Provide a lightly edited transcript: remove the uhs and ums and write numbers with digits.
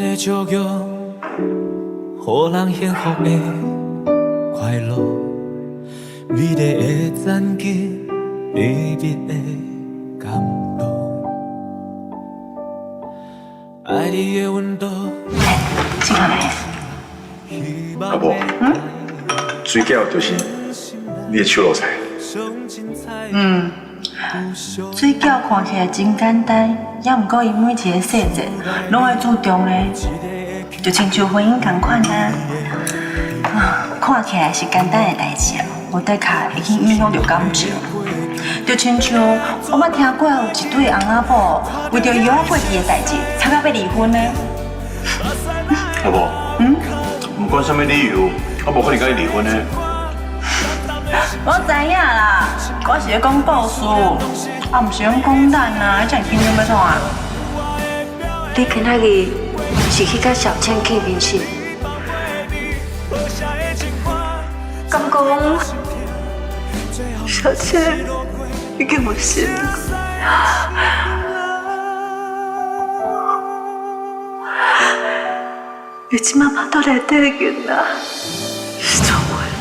的笑容，予人幸福的快樂，美麗的殘疾，秘密的感動，愛你的溫度。這個咧，阿婆，水餃就是你的手路菜。嗯，水餃看起來真簡單，也毋過伊每一个細節攏愛注重咧，就親像婚姻仝款啊。啊，看起來是簡單的代誌，無的確會去影響著感情。就親像我捌聽過有一對翁仔某為著藥仔過期的代誌，差甲欲離婚呢。阿婆，嗯，毋管啥物理由，我無可能佮你離婚的。我知影啦，我是咧講故事，啊，毋是講講咱啊，你這麼緊張欲創啊？你今仔日是去佮小倩見面是？敢講小倩已經無死啦？伊這馬腹肚內底的囡仔是做我的。